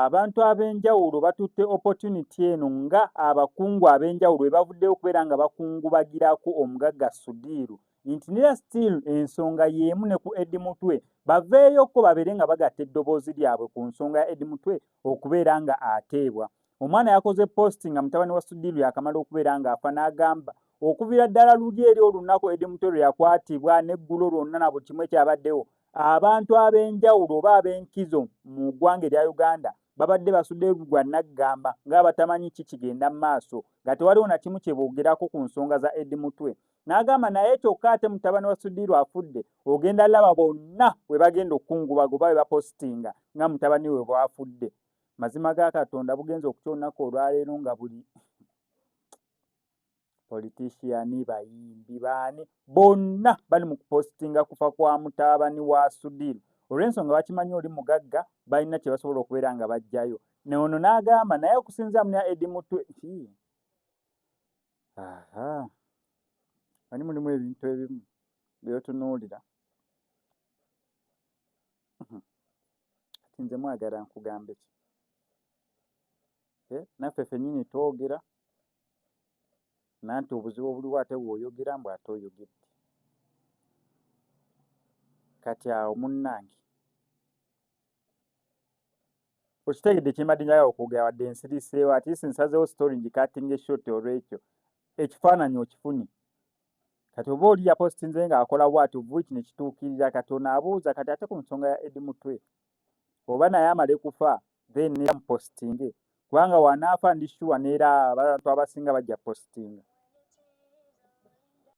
Abantu ab'enjawulo batutte opportunity eno nga abakungu ab'enjawulo bwe bavuddeyo okubeera nga bakungubagirako omugagga Sudhir nti nera still ensonga y'emu ne ku Eddie Mutwe baveeyoko babeere nga bagatta eddoboozi lyabwe ku nsonga ya Eddie Mutwe okubeera nga ateebwa. Omwana yakoze post nga mutabani wa Sudhir yakamala okubeera ng'afa n'agamba okuviira ddala luli eri olunaku Eddie Mutwe lwe yakwatibwa n'eggulo lwonna na buli kimu ekyabaddewo abantu ab'enjawulo oba ab'enkizo mu ggwanga erya Uganda babadde basudde gwa naggamba ng'abatamanyi ki kigenda mu maaso nga tewaliwo na kimu kye boogerako ku nsonga za Eddie Mutwe. N'agamba naye kyokka ate mutabani wa Sudhir afudde ogenda laba bonna we bagenda okukungubaga oba we bapositinga nga mutabani we bw'afudde. Mazima ga Katonda bugenze okukya olunaku olwaleero nga buli politician bayimbi baani bonna bali mu kupositinga kufa kwa mutabani wa Sudhir olw'ensonga bakimanyi oli mugagga balina kye basobola okubeera nga bajjayo ne ono n'agamba naye okusinziira mu Eddie Mutwe aha ani mulimu ebintu ebimu byotunuulira kati nze mwagala nkugambe ki eh, naffe ffennyini twogera nanti obuzibu obuliwo ate bw'oyogera mbu ate oyogedde kati awo munnange okitegedde kyembadde njagala okwogera wadde nsiriseewo at least nsazeewo story ngicuttinga short olw'ekyo ekifaananyi okifunye kati oba oli yapositinze ng'akola bwati which ne kituukirira kati ono abuuza kati ate ku nsonga ya Eddie Mutwe oba naye amale kufa then neera mupositinge kubanga wanaafa ndi sure neera abantu abasinga bajja positinga.